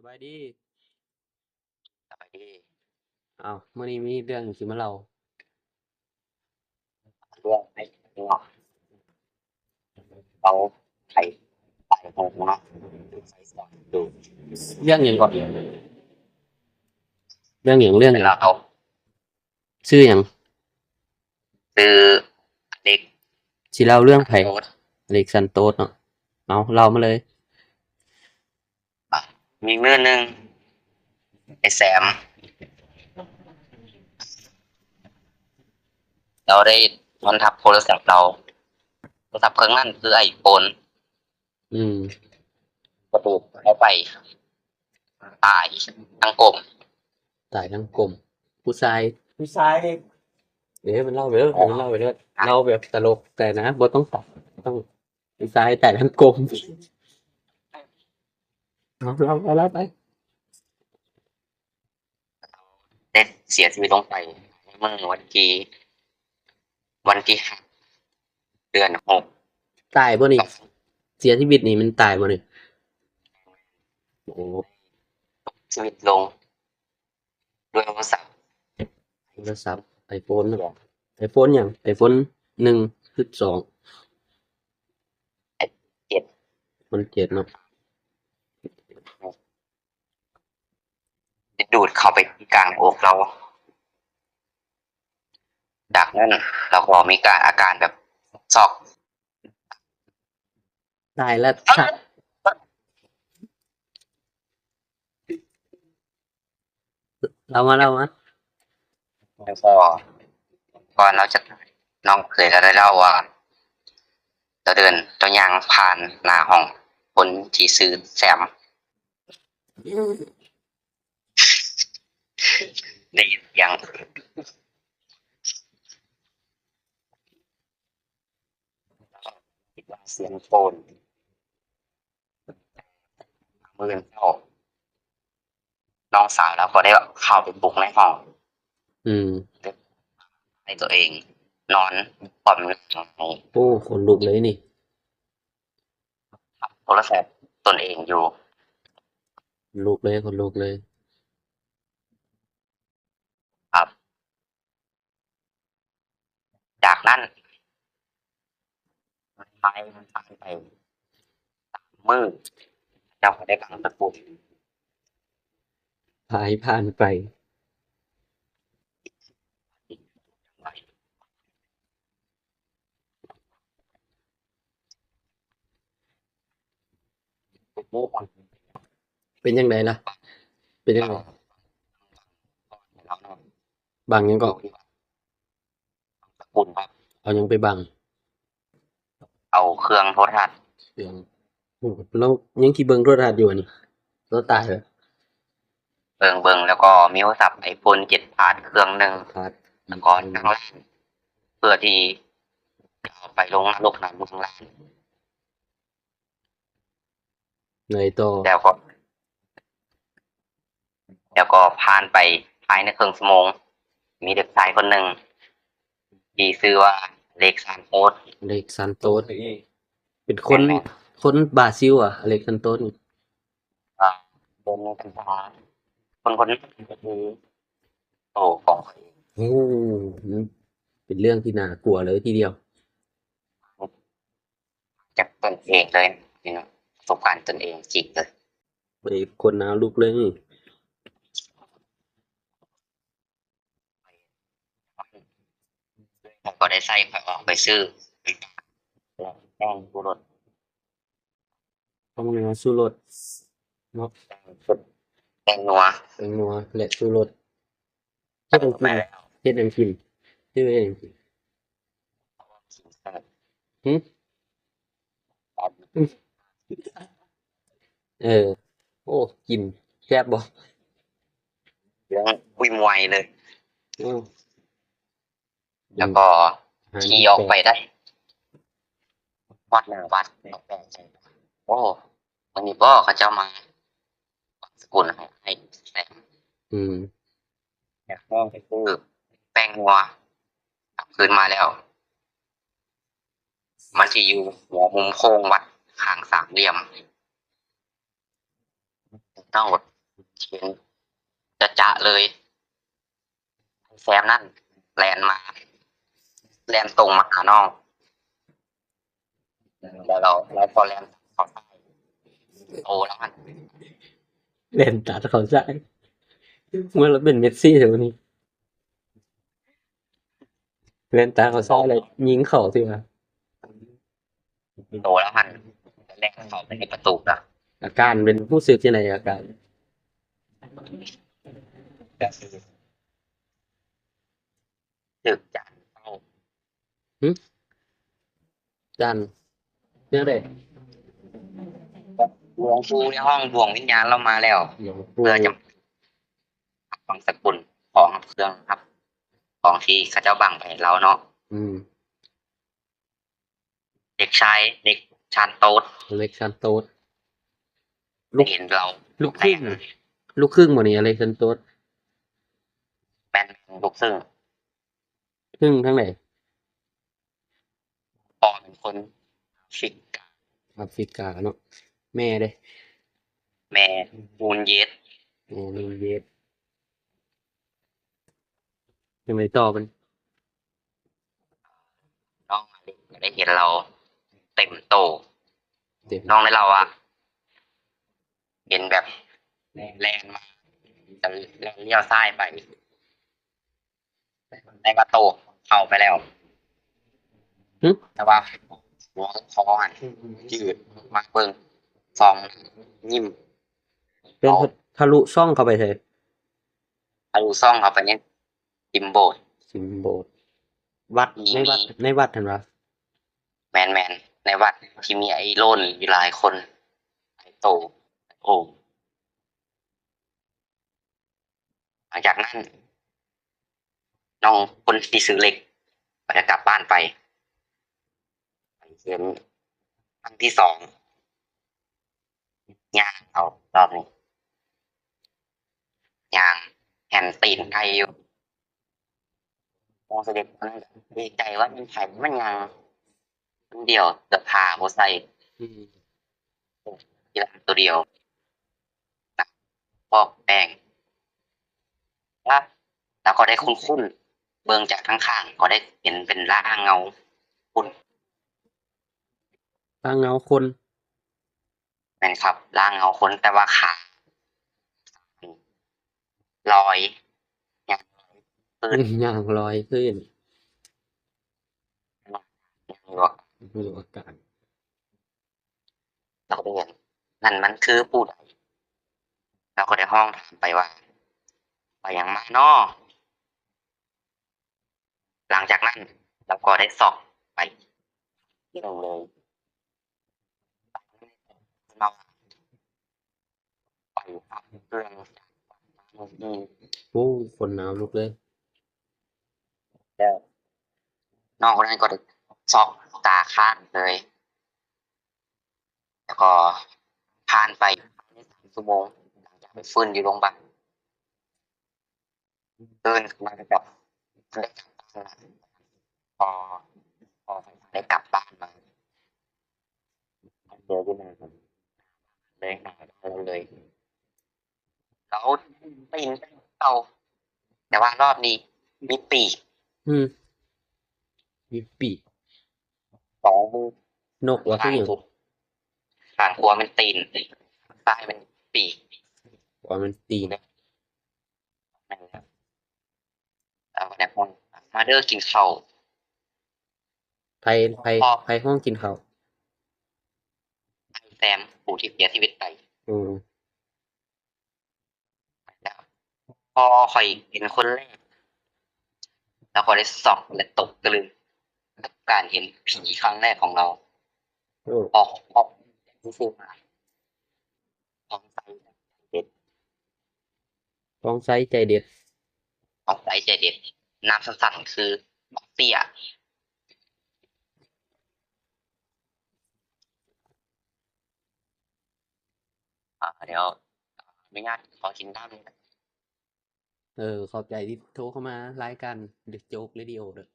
ບາຍດີ. ສະບາຍດີ. ເອົ້າ ມື້ນີ້ມີເລື່ອງຫຍັງຊິມາເລົ່າ? ເລື່ອງໄປເນາະ ເຮົາໄປ ໄປເນາະ ໄປສອນດູ. ເລື່ອງຫຍັງເກາະ? ເລື່ອງຫຍັງ? ເລື່ອງຫຍັງ? ເຮົາ ຊື່ຫຍັງ? ຊື່ອາເລັກ. ຊິເລົ່າເລື່ອງໃຜ? ອາເລັກຊານໂຕດເນາະ. ເອົາ ເລົ່າມາເລີຍ. ມີມື້ໜຶ່ງ ໄອ້ແຊມ ລາວໄດ້ນອນທັບໂທລະສັບລາວ. ໂທລະສັບເຄື່ອງນັ້ນຄືໄອໂຟນ. ອືມ ກະໂດດເຂົ້າໄປ ຕາຍທັງກົມ. ຕາຍທັງກົມ. ຜູ້ຊາຍ? ຜູ້ຊາຍ. ເອີ ມັນເລົ່າໄປເລີຍ ເອີ ມັນເລົ່າໄປເລີຍ. ເລົ່າແບບຕະຫຼົກ ແຕ່ນະ ບໍ່ຕ້ອງ ຕ້ອງ ຜູ້ຊາຍຕາຍທັງກົມ. ເອົາ ເລົ່າ ເລົ່າໄປ. ໄດ້ເສຍຊີວິດລົງໄປໃນມື້ວັນທີ ວັນທີຫ້າ ເດືອນຫົກ. ຕາຍບໍ່ນີ້? ເສຍຊີວິດນີ້ມັນຕາຍບໍ່ນີ້? ໂອ້ ຊີວິດລົງດ້ວຍໂທລະສັບ. ໂທລະສັບໄອໂຟນເນາະ. ໄອໂຟນຫຍັງ? ໄອໂຟນໜຶ່ງ ສິບສອງ ເຈັດ ໄອໂຟນເຈັດເນາະ. ໄດ້ດູດເຂົ້າໄປທີ່ກາງໜ້າອົກລາວ. ຈາກນັ້ນລາວກໍມີການ ອາການແບບຊັອກ. ຕາຍແລ້ວ. ເລົ່າມາ ເລົ່າມາ. ແລ້ວກໍກ່ອນລາວຈະຕາຍ ນ້ອງເຂີຍລາວໄດ້ເລົ່າວ່າ ລາວເດີນ ລາວຍ່າງຜ່ານໜ້າຫ້ອງຄົນທີ່ຊື່ແຊມ. ໄດ້ຍິນສຽງ ຄິດວ່າສຽງໂຟນ. ມື້ເຊົ້າ ນ້ອງສາວລາວກໍໄດ້ເຂົ້າໄປປຸກໃນຫ້ອງ. ອືມ ໃຫ້ຕົວເອງນອນຄວ່ຳໜ້າ. ໂອ້ ຂົນລຸກເລີຍນີ້. ໂທລະສັບຕົນເອງຢູ່. ລຸກເລີຍ ຂົນລຸກເລີຍ. ຄັບ. ຈາກນັ້ນ ພາຍມັນຜ່ານໄປສາມມື້ ເຈົ້າກໍໄດ້ບັງສະກຸນ. ພາຍຜ່ານໄປ. ເປັນຈັ່ງໃດລະ? ເປັນຈັ່ງໃດ? ບັງຫຍັງເກາະ? ເອົາຫຍັງໄປບັງ? ເອົາເຄື່ອງໂທລະທັດ. ເຄື່ອງ ໂອ້ ລາວຍັງຊິເບິ່ງໂທລະທັດຢູ່ຫວານີ້? ລາວຕາຍແລ້ວ. ເບິ່ງ ເບິ່ງ ແລ້ວກໍມີໂທລະສັບໄອໂຟນເຈັດພາດເຄື່ອງໜຶ່ງ ພາດ ແລ້ວກໍທາງຮ້ານ ເພື່ອທີ່ຈະເອົາໄປລົງນະລົກນະເມືອງລ້ານ. ໄງຕໍ່? ແລ້ວກໍ ແລ້ວກໍຜ່ານໄປພາຍໃນເຄິ່ງຊົ່ວໂມງ ມີເດັກຊາຍຄົນໜຶ່ງທີ່ຊື່ວ່າ ເລັກ ຊານໂຕດ. ເລັກ ຊານໂຕດ ເປັນຄົນ ແມ່ນໆ ຄົນບຣາຊິລຫວາ? ເລັກ ຊານໂຕດນີ້ ອ່າ ເປັນກັນຊາ. ຄົນ ຄົນນັ້ນກໍຄືໂຕຂອງຂ້ອຍເອງ. ໂອ້ ເປັນເລື່ອງທີ່ໜ້າກົວເລີຍທີດຽວ. ຈາກຕົນເອງເລີຍເນາະ ປະສົບການຕົນເອງຈິງເລີຍ. ເອີຍ ຂົນໜາວລຸກເລີຍນີ້. ຂ້ອຍກໍໄດ້ໃຊ້ ຂ້ອຍອອກໄປຊື້ແປ້ງຊູລົດ. ແປ້ງນົວຊູລົດເນາະ. ແປ້ງນົວ ແປ້ງນົວ ແລະ ຊູລົດ. ເຮັດຫຍັງກິນ? ເຮັດຫຍັງກິນ? ຊື້ເຮັດຫຍັງກິນ? ຫຶ? ເອີ ໂອ້ ກິນແຊບບໍ່? ເລື່ອງວຸ້ຍມວຍເລີຍ. ອືມ ແລ້ວກໍຂີ່ອອກໄປໄດ້ ຮອດໜ້າວັດ ແລ້ວກໍ ໂອ້ ມື້ນີ້ບໍເຂົາເຈົ້າມາສະກຸນໃຫ້ ໃຫ້ແຊມ. ອືມ ແລ້ວນ້ອງໄປຊື້ແປ້ງນົວ ກັບຄືນມາແລ້ວ ມັນຊິຢູ່ຫົວມຸມໂຄ້ງວັດ ຂ້າງສາມຫຼ່ຽມ. ເຮົາ ເຫັນຈະໆເລີຍ. ແຊມນັ້ນແລ່ນມາ ແລ່ນຕົງມາຫານ້ອງ ແລ້ວ ແລ້ວກໍແລ່ນເຂົ້າໃສ່ໂຕລາວຫັ້ນ ແລ່ນຕັດເຂົ້າໃສ່. ເມື່ອລາວເປັນເມດຊີແທ້ມື້ນີ້ ແລ່ນຕັດເຂົ້າໃສ່ແລ້ວຍິງເຂົ້າຕິວ່າ. ໂຕລາວຫັ້ນແລ່ນເຂົ້າໄປໃນປະຕູລະ. ອາການເປັນ ຮູ້ສຶກຈັ່ງໃດອາການ? ກໍຄືຖືກຈານເຂົ້າ. ຫື? ຈານແນວໃດ? ຫຼວງປູ່ໃນຫ້ອງ ດວງວິນຍານລາວມາແລ້ວ ເພື່ອຈະຮັບບັງສະກຸນ ຂອງຮັບເຄື່ອງຮັບຂອງທີ່ເຂົາເຈົ້າບັງໄປໃຫ້ລາວເນາະ. ອືມ. ເດັກຊາຍ ເດັກຊານໂຕດ ເດັກຊານໂຕດ ລູກ ເຫັນລາວ ລູກຄຶ່ງ ລູກຄຶ່ງບໍ່ນີ້ ອາເລັກຊານໂຕດ? ແມ່ນ ແມ່ນ ລູກຄຶ່ງ. ຄຶ່ງທາງໃດ? ພໍ່ເປັນຄົນອາຟຣິກາ ອາຟຣິກາເນາະ. ແມ່ເດ? ແມ່ນູນເຢດ ແມ່ນູນເຢດ. ຈັ່ງໃດຕໍ່ບັດ? ນ້ອງອາລິກກໍໄດ້ເຫັນລາວເຕັມໂຕ. ເຕັມ ນ້ອງໄດ້ເລົ່າວ່າ ເຫັນແບບແລ່ນມາ ແລ້ວລ້ຽວຊ້າຍໄປ ແຕ່ວ່າໂຕເຂົ້າໄປແລ້ວ. ຫຶ? ແຕ່ວ່າຫົວຄອຫັ້ນຢືດມາເບິ່ງ ສ່ອງຍິ້ມ ເປັນທະ ທະລຸຊ່ອງເຂົ້າໄປໃສ? ທະລຸຊ່ອງເຂົ້າໄປໃນ ຊິມໂບດ ຊິມໂບດ ວັດ ມີ ໃນວັດ ໃນວັດຫັ້ນຫວາ? ແມ່ນໆ ໃນວັດທີ່ມີໄອ້ໂລ້ນຢູ່ຫຼາຍຄົນ ໄອ້ໂຕ ໂອ. ຫຼັງຈາກນັ້ນ ນ້ອງຄົນທີ່ຊື່ເລັກກໍໄດ້ກັບບ້ານໄປ. ໄປເຮືອນຄັ້ງທີສອງ ຍ່າງເອົາ ຮອບນີ້ຍ່າງແຮນຕີນໄກ່ຢູ່. ນ້ອງສະເດັດຄົນນັ້ນກໍດີໃຈວ່າມັນໃຜ ມັນຍ່າງຄົນດຽວ ເສື້ອຜ້າບໍ່ໃສ່ ອືມ ກິລາໂຕດຽວ ຟອກແປ້ງ ແລ້ວກໍໄດ້ຄຸ້ນໆ ເບິ່ງຈາກທາງຂ້າງກໍໄດ້ເຫັນເປັນລາງເງົາຄົນ. ລາງເງົາຄົນ? ແມ່ນຄັບ ລາງເງົາຄົນ ແຕ່ວ່າຂາລອຍ ຍ່າງລອຍພື້ນ ຍ່າງລອຍພື້ນ ຢູ່ອາກາດ. ລາວກໍໄດ້ເຫັນ ນັ້ນມັນຄືຜູ້ໃດ? ລາວກໍໄດ້ຮ້ອງຖາມໄປວ່າ ໄປຫຍັງມານໍ? ຫຼັງຈາກນັ້ນລາວກໍໄດ້ຊອກໄປທີ່ໜຶ່ງເລີຍ ເພິ່ນວ່າ ໄປຮັບເຄື່ອງຈາກບ້ານມາມື້ນີ້. ໂອ້ ຂົນໜາວລຸກເລີຍ. ແລ້ວນ້ອງຄົນນັ້ນກໍໄດ້ຊອກຕາຄ້າງເລີຍ ແລ້ວກໍຜ່ານໄປສາມຊົ່ວໂມງ ຫຼັງຈາກໄປຟື້ນຢູ່ໂຮງບານ. ຕື່ນຂຶ້ນມາກໍໄດ້ກັບບ້ານລະ ພໍ ພໍໄດ້ກັບບ້ານມາ ເດີນຢູ່ໜ້າເລີຍ ໜ້າບ້ານເລີຍ ລາວໄດ້ຍິນເสียງເກົ່າ ແຕ່ວ່າລອບນີ້ມີປີກ. ອືມ ມີປີກ ສອງມື ນົກຫວາ ຂ້າງຂວາ ຂ້າງຂວາແມ່ນຕີນ ຂ້າງຊ້າຍແມ່ນປີກ. ຂວາແມ່ນຕີນ. ແມ່ນແລ້ວ ເອົາແນວ ມາເດີກິນເຂົ້າ. ໃຜ ໃຜ ພໍ່ ໃຜຮ້ອງກິນເຂົ້າ? ອ້າຍແຊມ ຜູ້ທີ່ເສຍຊີວິດໄປ. ອືມ ແລ້ວພໍ່ຂ້ອຍເປັນຄົນແລກ ແລ້ວຂ້ອຍໄດ້ຊັອກ ແລະ ຕົກຕະລຶງກັບການເຫັນຜີຄັ້ງແລກຂອງລາວ. ໂອ້ ພໍ່ ພໍ່ ຊື່ວ່າ ທອງໃສ ເດັດ ທອງໃສໃຈເດັດ ທອງໃສໃຈເດັດ ນາມສັ້ນໆຄືບັກເຕ້ຍ. ອາ ດຽວ ອະນຸຍາດຂໍກິນນ້ຳ. ເອີ ຂອບໃຈທີ່ໂທເຂົ້າມາລາຍການ The Joke Radio ເດີ້.